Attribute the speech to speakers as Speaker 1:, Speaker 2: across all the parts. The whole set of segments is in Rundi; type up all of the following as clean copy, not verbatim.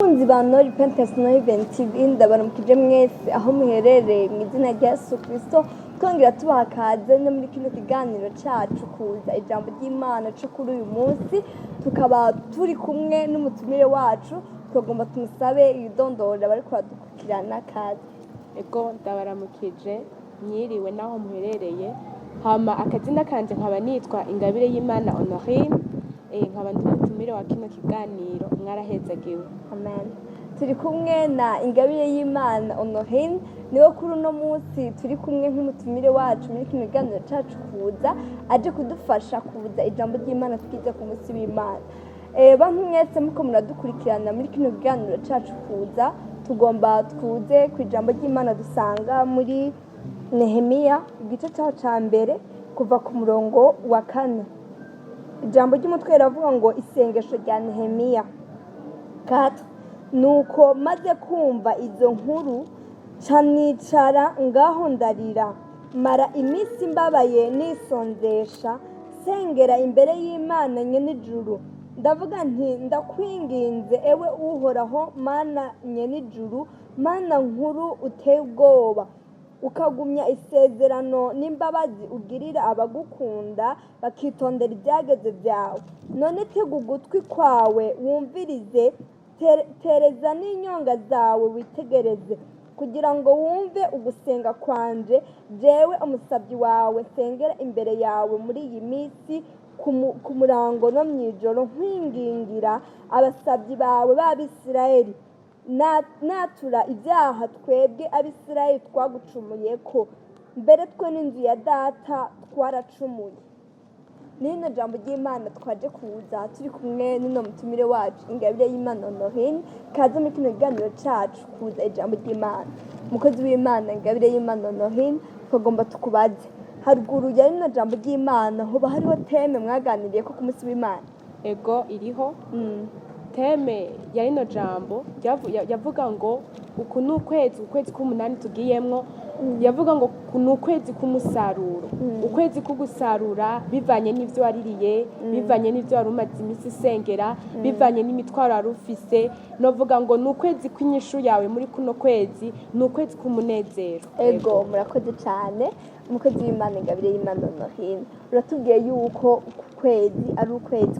Speaker 1: Bakunzi ba No Repentance No Event TV, ndabaramukije mwese aho muherereye mu izina rya Yesu Kristo. Twongera tubaha kaze no muri kino kiganiro cacu Kuza Ijambo ry'Imana co kuri uyu munsi. Tukaba turi kumwe n'umutumire wacu. Twagomba tumusabe yidondora bariko baradukurikirana. Kaze.
Speaker 2: Ego, ndabaramukije, mwiriwe naho muherereye. Hama akazina kanje nkaba nitwa Ingabire y'Imana Honorine, nkaba ndi umutumire wa kino kiganiro. Mwarahezagiwe.
Speaker 1: Amen. Turi kumwe na Ingabire y'Imana Honorine, niwe kuri uno munsi turi kumwe nk'umutumire wacu muri kino kiganiro cacu Kuza, aje kudufasha kuza ijambo ry'Imana twize ku munsi w'Imana. Bantu mwese muko muradukurikirana muri kino kiganiro cacu Kuza, tugomba twuze ku ijambo ry'Imana dusanga muri Nehemiya, igice cyaho ca mbere, kuva ku murongo wa 4. Ijambo ry'umutwe riravuga ngo: "Isengesho rya Nehemiya." 4. Nuko maze kumva izo nkuru, ca nicara ngaho ndarira, mara iminsi mbabaye nisonzesha, sengera imbere y'Imana nyen'ijuru. Ndavuga nti: "Ndakwinginze, ewe Uhoraho Mana nyen'ijuru, Mana nkuru uteye ubwoba, ukagumya isezerano n'imbabazi ugirira abagukunda bakitondera ibyagezwe byawe, none tega ugutwi kwawe wumvirize, tereza n'inyonga zawe witegereze, kugira ngo wumve ugusenga kwanje, jewe umusabyi wawe nsengera imbere yawe muri iyi minsi ku murango no mu ijoro, nkwingingira abasabyi bawe b'Abisirayeli. Natura ibyaha twebwe Abisirayeli twagucumuye ko, mbere twe n'inzu ya data twaracumuye." N'ino jambo ry'Imana twaje kuza turi kumwe n'uno mutumire wacu, Ingabire y'Imana Honorine. Kaze muri kino kiganiro cacu Kuza Ijambo ry'Imana. Umukozi w'Imana Ingabire y'Imana Honorine, twagomba tukubaze: haruguru ya rino jambo ry'Imana, hoba hariho thème mwaganiriye ko ku munsi w'Imana?
Speaker 2: Ego, iriho. Thème ya rino jambo yavuga ngo uku ni ukwezi k'umunani tugiyemwo. Yavuga ngo uku ni ukwezi k'umusaruro, ukwezi k'ugusarura bivanye n'ivyo waririye, bivanye n'ivyo wari umaze iminsi isengera, bivanye n'imitwaro wari ufise. Novuga ngo ni ukwezi kw'inyishu yawe. Muri kuno kwezi ni ukwezi k'umunezero.
Speaker 1: Ego, murakoze cyane, umukozi w'Imana Ingabire y'Imana Honorine. Uratubwiye yuko uku kwezi ari ukwezi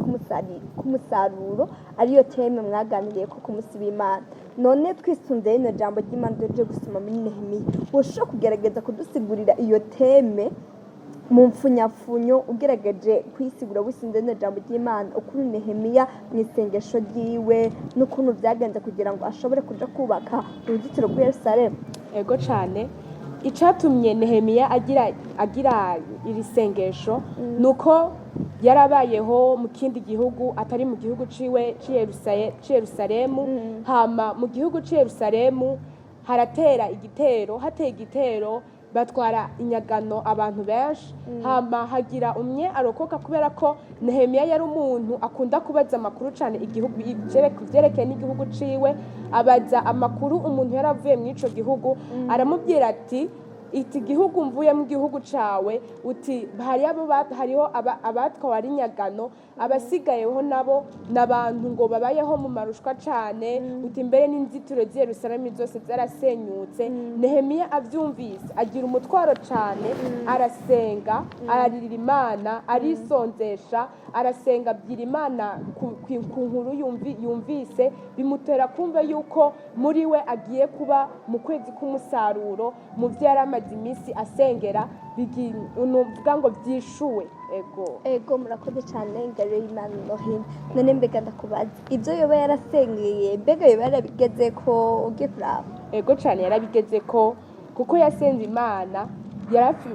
Speaker 1: k'umusaruro, ariyo thème mwaganiriye ko ku munsi w'Imana. None twisunze rino jambo ry'Imana tuje gusoma muri Nehemiya, woshobora kugerageza kudusigurira iyo thème mu mfunyapfunyo, ugerageje kuyisigura wisunze rino jambo ry'Imana, ukuntu Nehemiya mu isengesho ryiwe n'ukuntu byagenze kugira ngo ashobore kuja kubaka uruzitiro rw'i Yerusalemu?
Speaker 2: Ego cane. Icatumye Nehemiya agira iri sengesho nuko yarabayeho mu kindi gihugu atari mu gihugu ciwe c'i Yerusalemu. Hama mu gihugu c'i Yerusalemu haratera igitero, hateye igitero batwara inyagano abantu benshi. Hama hagira umwe arokoka. Kubera ko Nehemiya yari umuntu akunda kubaza amakuru cane igihugu ivyerekeye n'igihugu ciwe, abaza amakuru umuntu yaravuye muri ico gihugu. Aramubwira ati: "Iti gihugu mvuye mu gihugu cawe, uti hariho abatwawe ari inyagano, abasigayeho nabo n'abantu ngo babayeho mu marushwa cane, uti mbere n'inzitiro z'i Yerusalemu zose zarasenyutse." Nehemiya avyumvise agira umutwaro cane, arasenga, araririra Imana, arisonzesha, arasenga, abwira Imana ku nkuru yumvise. Bimutera kumva yuko muri we agiye kuba mu kwezi k'umusaruro mu vyo yari amaze iminsi asengera, nuvuga ngo vyishuwe. Ego.
Speaker 1: Ego, murakoze cyane, Ingabire y'Imana Honorine. None mbega ndakubaza, ibyo yoba yarasengeye, mbega yoba yarabigeze ko ugiye kuraba?
Speaker 2: Ego cane, yarabigeze ko, kuko yasenze Imana.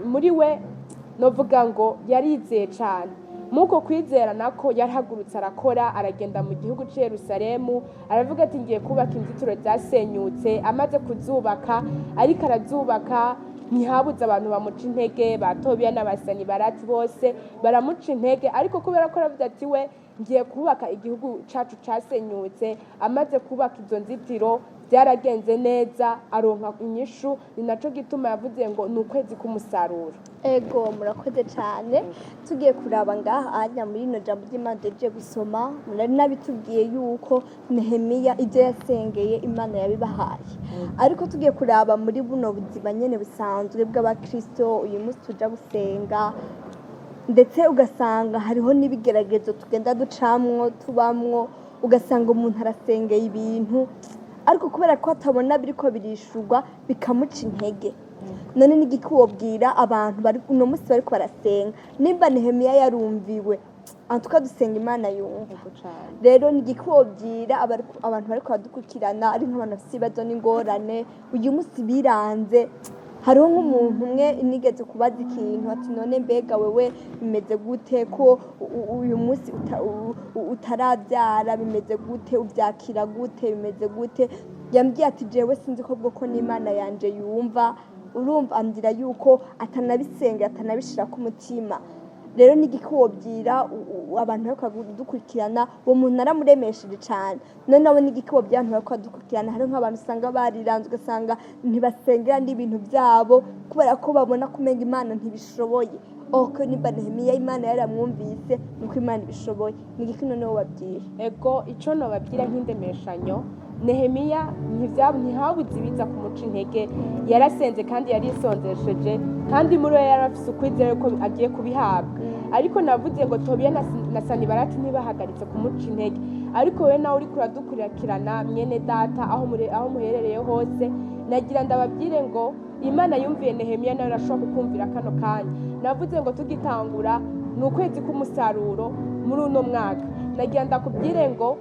Speaker 2: Muri we novuga ngo yarizeye cane. Muko kwizera nako yarahagurutse, arakora, aragenda mu gihugu c'i Yerusalemu, aravuga ati: "Ngiye kubaka inzitiro zasenyutse." Amaze kuzubaka, ariko arazubaka, ntihabuze abantu bamuca intege, ba Tobiya n'abaSanibarati bose baramuca intege. Ariko kubera ko aravuga ati: "We ngiye kubaka igihugu cacu casenyutse," amaze kubaka izo nzitiro. Byaragenze neza, aronka inyishu. Ni naco gituma yavuze ngo ni ukwezi k'umusaruro.
Speaker 1: Ego, murakoze cyane. Tugiye kuraba ngaha anya muri rino jambo ry'Imana tugiye gusoma, murari nabitubwiye yuko Nehemiya ibyo yasengeye Imana yabibahaye. Ariko tugiye kuraba muri buno buzima nyene busanzwe bw'abakristo, uyu munsi tuja gusenga, ndetse ugasanga hariho n'ibigeragezo tugenda ducamwo, tubamwo, ugasanga umuntu arasengeye ibintu, ariko kubera ko atabona biriko birishurwa bikamuca intege. None n'igiki wobwira abantu bari uno munsi bariko barasenga? Nimba Nehemiya yarumviwe, antuka dusenga Imana yumva.
Speaker 2: Ego cane.
Speaker 1: Rero n'igiki wobwira abantu bariko baradukurikirana, ari nk'abantu bafise ibibazo n'ingorane uyu munsi biranze? Hariho nk'umuntu umwe nigeze kubaza ikintu, ati: "None mbega wewe bimeze gute ko uyu munsi utarabyara? Bimeze gute? Ubyakira gute? Bimeze gute?" Yambwiye ati: "Jewe sinzi ko bwoko n'Imana yanje yumva." Urumva, ambwira yuko atanabisenga, atanabishira ku mutima. Rero n'igiki wobwira abantu bariko baradukurikirana? Uwo muntu naramuremesheje cane. None nawe n'igiki wobwira abantu bariko baradukurikirana? Hariho nk'abantu usanga bariranze, ugasanga ntibasengera n'ibintu byabo kubera ko babona ko umenga Imana ntibishoboye. Oko nimba Nehemiya Imana yaramwumvise, nuko Imana ibishoboye. Ni igiki none wobabwira?
Speaker 2: Ego, ico nobabwira nk'indemeshanyo, Nehemiya ntihabuze ibiza kumuca intege. Yarasenze kandi yarisonzesheje, kandi muri we yari afise ukwizera ko agiye kubihabwa. Ariko navuze ngo Tobiya na Sanibarati ntibahagaritse kumuca intege. Ariko we nawe uriko uradukurikirana, mwene data, aho muherereye hose, nagira ndababwire ngo Imana yumviye Nehemiya nawe irashobora kukumvira kano kanya. Navuze ngo tugitangura ni ukwezi k'umusaruro muri uno mwaka. Nagira ndakubwire ngo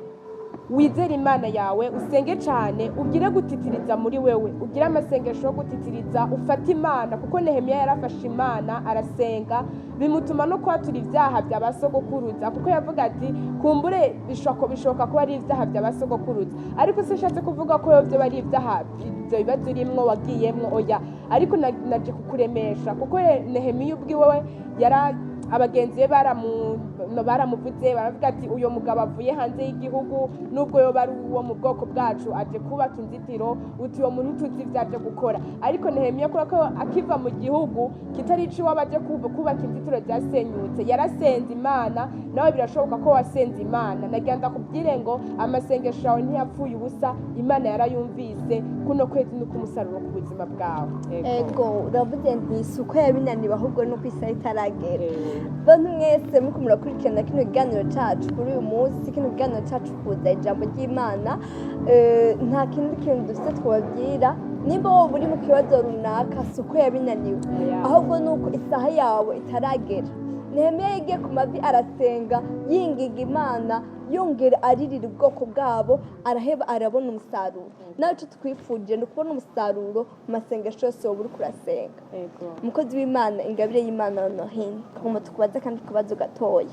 Speaker 2: wizere Imana yawe, usenge cyane, ugire gutitiriza muri wewe, ugire amasengesho yo gutitiriza, ufate Imana, kuko Nehemiya yarafashe Imana arasenga, bimutuma no kwatura ibyaha bya ba sogokuruza, kuko yavuga ati: "Kumbure bishoboka kuba ari ibyaha bya ba sogokuruza." Ariko sinshatse kuvuga ko byo ari ibyaha, ibyo bibazo urimwo wagiyemwo, oya. Ariko naje kukuremesha, kuko Nehemiya ubwiwe yara abagenzi be baramuvuze, baravuga ati: "Uyo mugabo avuye hanze y'igihugu, nubwo yoba ari uwo mu bwoko bwacu, aje kubaka inzitiro, uti uwo muntu tuzi ibyo aje gukora." Ariko Nehemiya, kubera ko akiva mu gihugu kitari iciwabo aje kubaka inzitiro zasenyutse, yarasenze Imana. Nawe birashoboka ko wasenze Imana. Nagira ndakubwire ngo amasengesho yawe ntiyapfuye ubusa, Imana yarayumvise. Kuno kwezi ni uk'umusaruro ku buzima bwawe.
Speaker 1: Ego, uravuze nti si uko yabinaniwe, ahubwo ni uko isaha itaragera. Bantu mwese muko murakurikirana kino kiganiro cacu kuri uyu munsi, kino kiganiro cacu kuza ijambo ry'Imana, nta kindi kintu dufite twababwira. Nimba wowe uri mu kibazo runaka, si uko yabinaniwe, ahubwo ni uko isaha yawe itaragera. Nehemiya yagiye ku mavi arasenga, yinginga Imana, yongera aririra ubwoko bwabo, araheba arabona umusaruro. Nawe icyo twifuje ni ukubona umusaruro mu masengesho yose wowe uriko urasenga. Umukozi w'Imana Ingabire y'Imana Honorine, kagomba tukubaze kandi kubazo gatoya.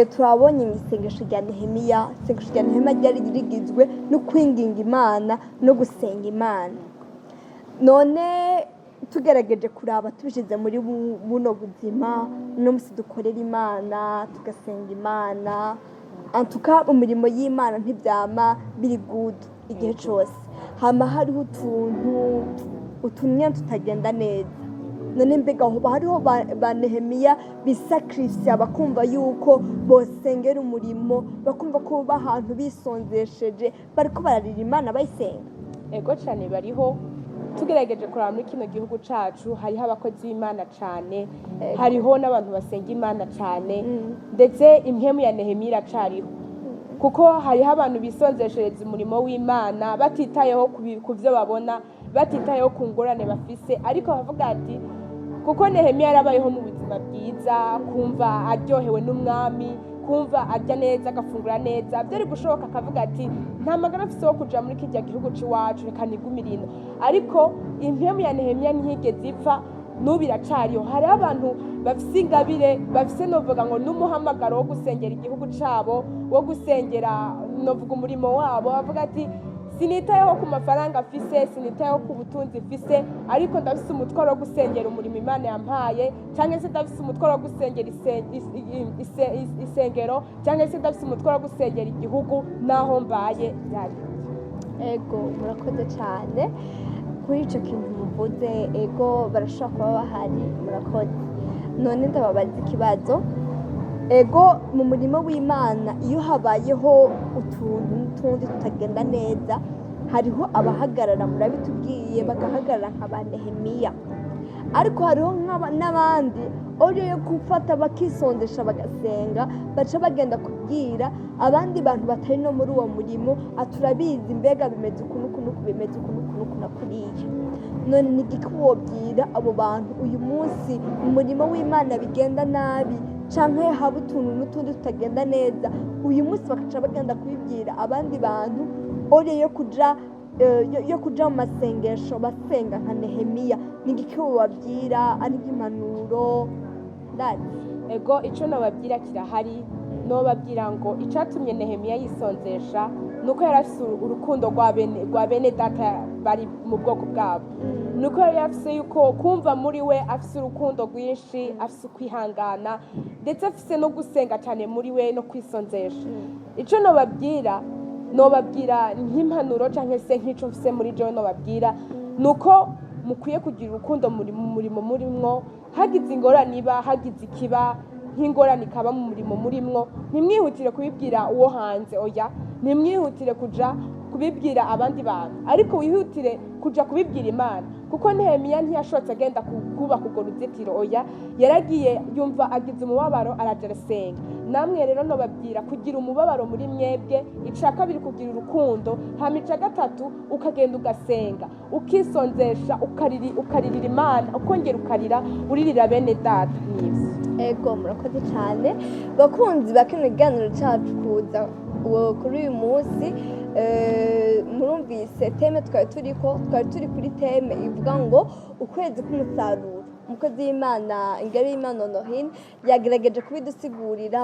Speaker 1: Turabonye mu isengesho rya Nehemiya, isengesho rya Nehemiya ryari rigizwe no kwinginga Imana no gusenga Imana. None tugerageje kuraba tubishyize muri buno buzima uno munsi, dukorera Imana, tugasenga Imana, antuka mu mirimo y'Imana ntibyama biri good igihe cyose, hama hariho utuntu utumye tutagenda neza. None mbega hoba hariho ba Nehemiya bisakirisya, bakumva yuko bosengera umurimo, bakumva ko baba ahantu bisonzesheje, bariko bararira Imana bayisenga?
Speaker 2: Ego cyane, bariho. Tugerageje kuraba muri kino gihugu cacu, hariho abakozi b'Imana cane, hariho n'abantu basenga Imana cane, ndetse impwemu ya Nehemiya iracariho, kuko hariho abantu bisonzeshereza umurimo w'Imana batitayeho ku byo babona, batitayeho ku ngorane bafise. Ariko bavuga ati kuko Nehemiya yarabayeho mu buzima bwiza, kumva aryohewe n'umwami, kumva arya neza, agafungura neza, byari gushoboka akavuga ati: "Nta magara afise wo kuja muri kirya gihugu c'iwacu, reka nigumire ino." Ariko impwemu ya Nehemiya ntiyigeze ipfa, n'ubu iracariho. Hariho abantu bafise ingabire, bafise novuga ngo n'umuhamagaro wo gusengera igihugu cabo, wo gusengera novuga umurimo wabo, bavuga ati: "Sinitayeho ku mafaranga afise, sinitayeho ku butunzi mfise, ariko ndafise umutwaro wo gusengera umurimo Imana yampaye, cyangwa se ndafise umutwaro wo gusengera isengero, cyangwa se ndafise umutwaro wo gusengera igihugu naho mbaye." Byari
Speaker 1: Ego, murakoze cyane kuri icyo kintu muvuze. Ego, barashobora kuba bahari. Murakoze. None ndababaza ikibazo. Ego, mu murimo w'Imana iyo habayeho utuntu n'utundi tutagenda neza, hariho abahagarara, murabitubwiye, bagahagarara nka ba Nehemiya, ariko hariho n'abandi oyo yo gufata bakisondesha bagasenga, baca bagenda kubwira abandi bantu batari no muri uwo murimo, aturabizi mbega bimeze uku n'uku n'uku, bimeze uku n'uku n'uku na kuriya. None ni igiki wobwira abo bantu uyu munsi mu murimo w'Imana bigenda nabi, canke haba utuntu n'utundi tutagenda neza uyu munsi, bakaca bagenda kubibwira abandi bantu oyo yo kuja mu masengesho basenga nka Nehemiya? Ni igiki wobabwira ari nk'impanuro ndazi?
Speaker 2: Ego, icyo nababwira kirahari. Nobabwira ngo icyatumye Nehemiya yisonzesha ni uko yari afise urukundo rwa bene data bari mu bwoko bwabo, ni uko yari afise yuko kumva muri we afise urukundo rwinshi, afise ukwihangana, ndetse afise no gusenga cyane muri we no kwisonzesha. Icyo nobabwira nk'impanuro cyangwa se nk'icyo mfise muri jewe nobabwira ni uko mukwiye kugira urukundo muri mu murimo murimwo. Hagize ingorane iba, hagize ikiba, nk'ingorane ikaba mu murimo murimwo, ntimwihutire kubibwira uwo hanze, oya, ntimwihutire kuja kubibwira abandi bantu, ariko wihutire kuja kubibwira Imana. Kuko Nehemiya ntiyashotse agenda kubaka urwo ruzitiro, oya, yaragiye yumva agize umubabaro, araja arasenga. Namwe rero nobabwira kugira umubabaro muri mwebwe, ica kabiri kugira urukundo, hama ica gatatu ukagenda ugasenga, ukisonzesha, ukaririra Imana, ukongera ukarira uririra bene data. Nivyo.
Speaker 1: Ego, murakoze cyane. Bakunzi ba kino kiganiro cyacu kuza uwo kuri uyu munsi, murumvise thème twari turiko, twari turi kuri thème ivuga ngo ukwezi k'umusaruro. Umukozi w'Imana Ingabire y'Imana Honorine yagerageje kubidusigurira,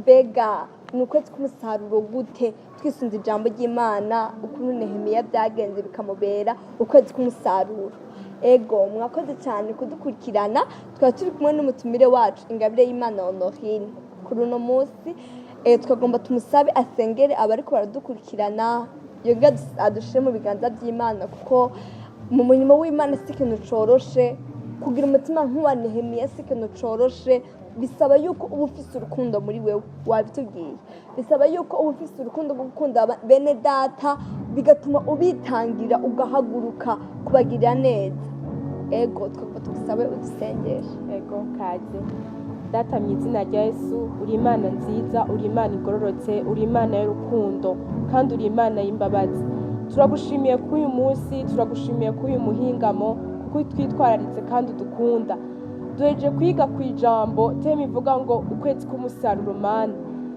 Speaker 1: mbega ni ukwezi k'umusaruro gute, twisunze ijambo ry'Imana, ukuntu Nehemiya byagenze bikamubera ukwezi k'umusaruro. Ego, mwakoze cyane kudukurikirana. Twari turi kumwe n'umutumire wacu Ingabire y'Imana Honorine kuri uno munsi. Twagomba tumusabe asengere abariko baradukurikirana, yongere adushire mu biganza by'Imana, kuko mu murimo w'Imana si ikintu coroshe. Kugira umutima nk'uwa Nehemiya si ikintu coroshe. Bisaba yuko uba ufise urukundo muri wewe, wabitubwiye. Bisaba yuko uba ufise urukundo rwo gukunda bene data, bigatuma ubitangira, ugahaguruka kubagirira neza. Ego, twagomba tugusabe udusengeshe.
Speaker 2: Ego, kaze. Data, mu izina rya Yesu, uri Imana nziza, uri Imana igororotse, uri Imana y'urukundo, kandi uri Imana y'imbabazi. Turagushimiye kuri uyu munsi, turagushimiye kuri uyu muhingamo, kuko twitwararitse kandi udukunda. Duheje kwiga ku ijambo thème ivuga ngo ukwezi k'umusaruro. Mana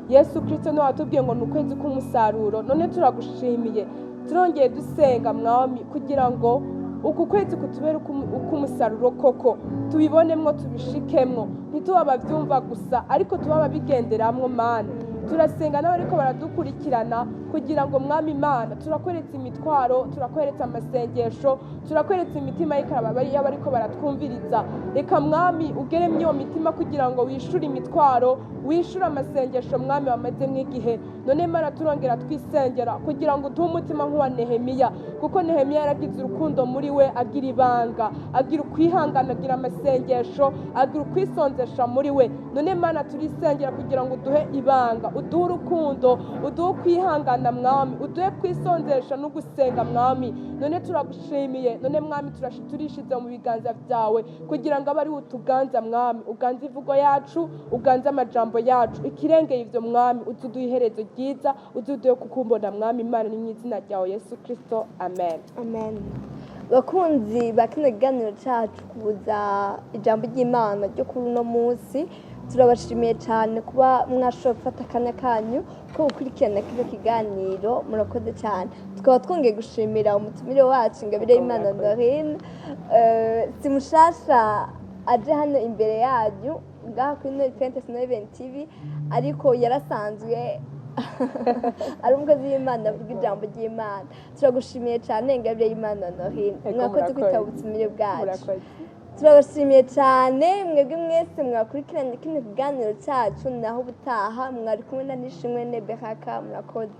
Speaker 2: Yesu Kirisito, niwe watubwiye ngo ni ukwezi k'umusaruro. None turagushimiye, turongeye dusenga Mwami kugira ngo uku kwezi kutubere uk'umusaruro koko, tubibonемwo, tubishikemwo, ntitube abavyumva gusa, ariko tube ababigenderamwo. Mana, turasenga n'abariko baradukurikirana kugira ngo, Mwami Imana, turakweretse imitwaro, turakweretse amasengesho, turakweretse imitima y'abariko baratwumviriza. Reka Mwami ugeremwo iyo mitima kugira ngo wishure imitwaro, wishure amasengesho, Mwami, wamazemwo igihe. None Mana, turongera twisengera kugira ngo uduhe umutima nk'uwa Nehemiya, kuko Nehemiya yaragize urukundo muri we, agira ibanga, agira ukwihangana, agira amasengesho, agira ukwisonzesha muri we. None Mana, turisengera kugira ngo uduhe ibanga, uduhe urukundo, uduhe ukwihangana, Mwami, uduhe kwisonzesha no gusenga, Mwami. None turagushimiye. None Mwami, turishize mu biganza byawe kugira ngo abe ari utuganza, Mwami, uganze imvugo yacu, uganze amajambo yacu. Ikirengeye ivyo, Mwami, uzuduhe iherezo ryiza, uzuduhe kukumbona, Mwami Imana. Ni mu izina ryawe Yesu Kristo, amen.
Speaker 1: Amen. Bakunzi ba kino kiganiro cyacu kuza ijambo ry'Imana ryo kuri uno munsi, turabashimiye cyane kuba mwashoboye gufata akanya kanyu ko gukurikirana kino kiganiro. Murakoze cyane. Tukaba twongeye gushimira umutumire wacu Ingabire y'Imana Honorine. Si mushasha aje hano imbere yanyu ngaha kuri Noel Pente Snow TV, ariko yarasanzwe ari umukozi w'Imana avuga ijambo ry'Imana. Turagushimiye cyane, Ingabire y'Imana Honorine.
Speaker 2: Ego,
Speaker 1: Mwakoze
Speaker 2: murakoze.
Speaker 1: kwitaba ubutumire bwacu.
Speaker 2: Murakoze.
Speaker 1: Turabashimiye cyane mwebwe mwese mwakurikiranye kino kiganiro cyacu. Naho ubutaha, mwari kumwe na Nishimwe Neberaka. Murakoze.